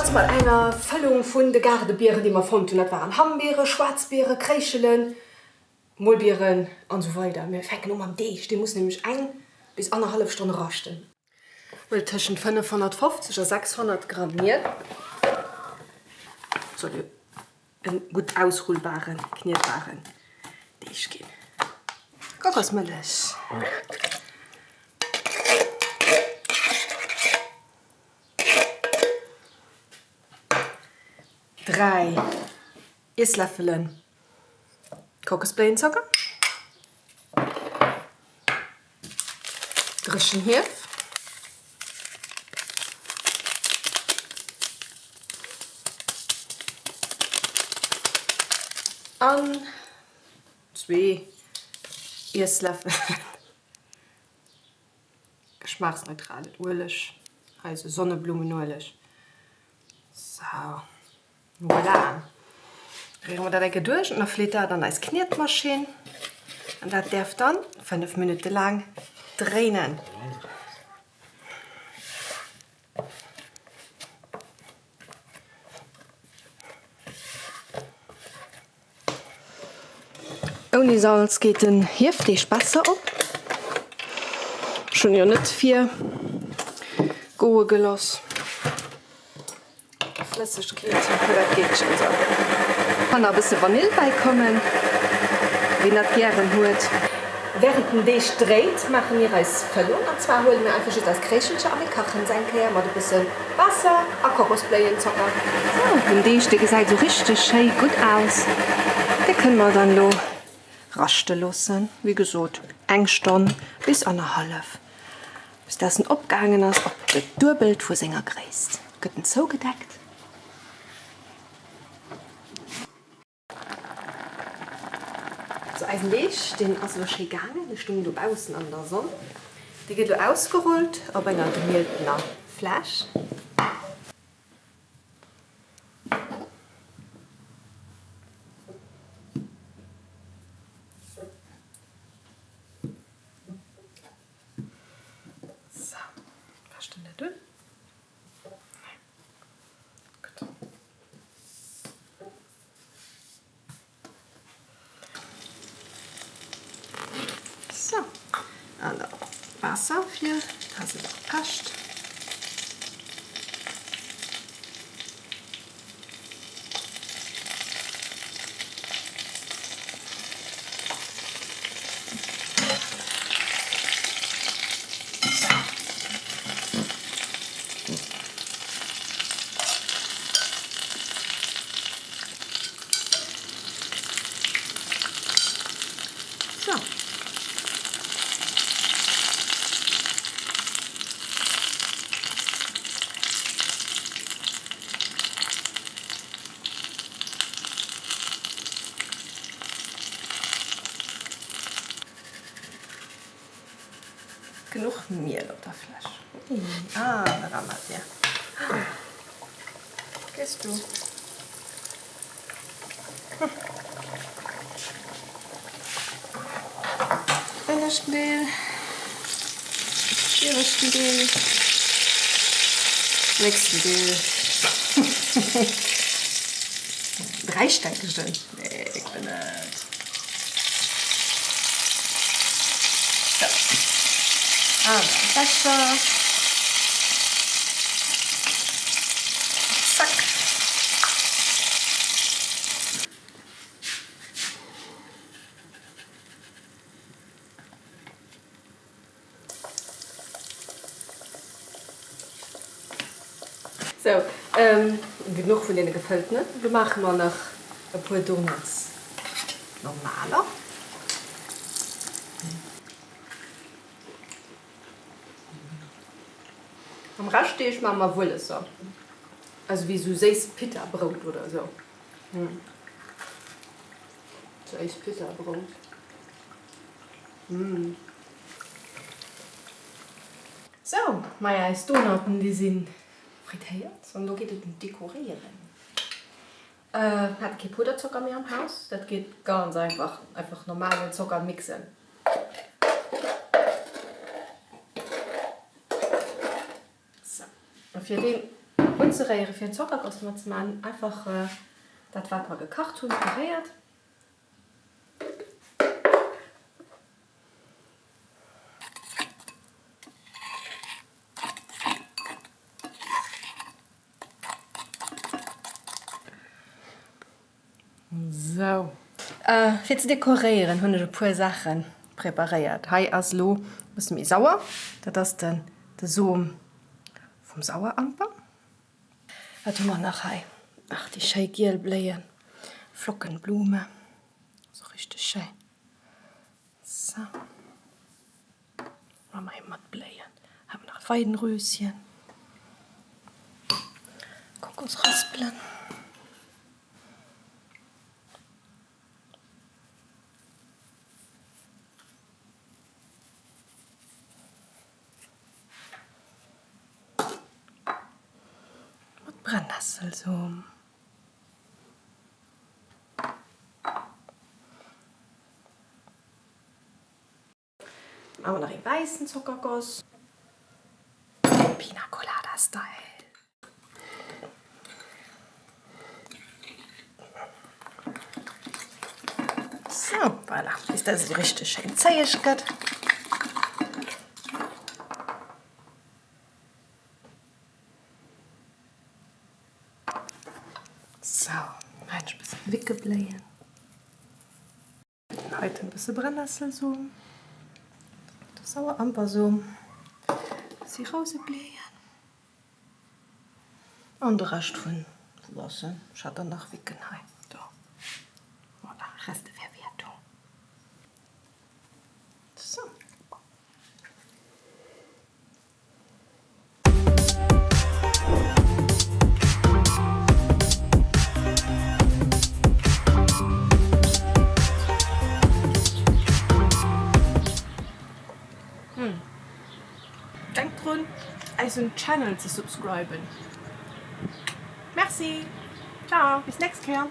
Donuts mat enger Fëllung vun de Gaardebieren, déi mer fonnt hunn. Dat waren Hammbiere, Schwaarzbiere, Kréischelen, Molbieren an esou weider. Mir fänken u mam Deeg, dee muss nämlech eng bis annerhallef Stonn raschten. Huelt tëschent 550 a 600 Gramm Miel, soll jo en gutt ausrullbaren, knietbaren Deeg ginn. Kokosmëllech. 3 Iessläffelen Kokosbléienzocker, dréchen Hief, an zwee Iessläffelen geschmaachsneutralen Ueleg, hei esou Sonneblummenueleg. Sou, voilà. Réiere mer dat eng Kéier duerch an da fleet dat an eis Knietmaschinn an dat däerf dann 5 Minutte laang dréinen. Ouni Salz geet den Hiefdeeg besser op. Ech hunn jo net vir goe geloss. Flëssegkeet, dat geet schon sou. Kann nach e bësse Vanill bäikommen, ween dat gären huet. Während den Deeg dréit, maache mir eis Fëllung. An zwar huele mir einfach just eis Kréichelcher a mir kachen se eng Kéier mat e bësse Waasser a Kokosbléienzocker. Sou, den Deeg dee gesäit sou richteg schéi gutt aus. Dee kënne mer dann elo raschte loossen. Wéi gesot eng Stonn bis annerhallef, bis dass en opgaangen ass op dat Duebelt vu senger Gréisst. Gëtt en zougedeckt. Sou, eisen Deeg, deen ass elo schéi gaangen. Dee stung dobaussen an der Sonn. Dee gëtt elo ausgerullt op enger gemieltener Fläch. Sou, kascht en dat un? Nee. Gutt. Sou, an da Waasser fir dass et och kascht. So. Genuch Miel op der Fläsch. Ah, da rammelt dir. Gehst du. Ënneschten Deel, ieweschten Deel, nächsten Deel. Dräistäckegen? Nee, ik wëll net. Sou, an den Becher. Zack. Sou, genuch vun deene gefëlltenen. Lo maache mer nach e puer Donuts normaler. Am Reschtdeeg maache mer Wuelesser, also wéi sou séiss Pita-Brout oder sou. Séiss Pita-Brout. Sou, maja eis Donutten déi si frittéiert an elo geet et un d'Dekoréieren. Mir hate kee Puderzocker méi am Haus, dat geet ganz einfach, einfach normalen Zocker mixen. Sou, a fir deen. Unzeréiere fir en Zockergoss mat ze maachen, einfach dat wat mer gekacht hunn püréiert. Sou. Fir ze dekoréieren hunn ech e puer Saache preparéiert. Hei ass elo e bësse méi sauer, dat ass den de Som vum Saueramper. Wat hu mer nach hei? Ach déi schéi giel Bléien, Flockenblume, sou richteg schéin. Sou. Maa mer mat Bléien. Hei hu mer nach Weidenröschen, Kokosraspelen. Mat Brennnesselsom. Maache mer nach ee wäissen Zockergoss. Pina Colada Style. Sou, voilà, bis dat esou richteg schéin zéieg gëtt. Sou, maachen ech e bëssen Wicke bléien. Heiten e bësse Brennnesselsom, de Sauerampersom, si Rousebléien an de Rescht vun Wassen. Ech hat der nach Wicken hei, do, voilà, Resteverwertung. Sou. Denkt drun eisen Channel ze subscriben. Merci, ciao, bis nächst Kéier.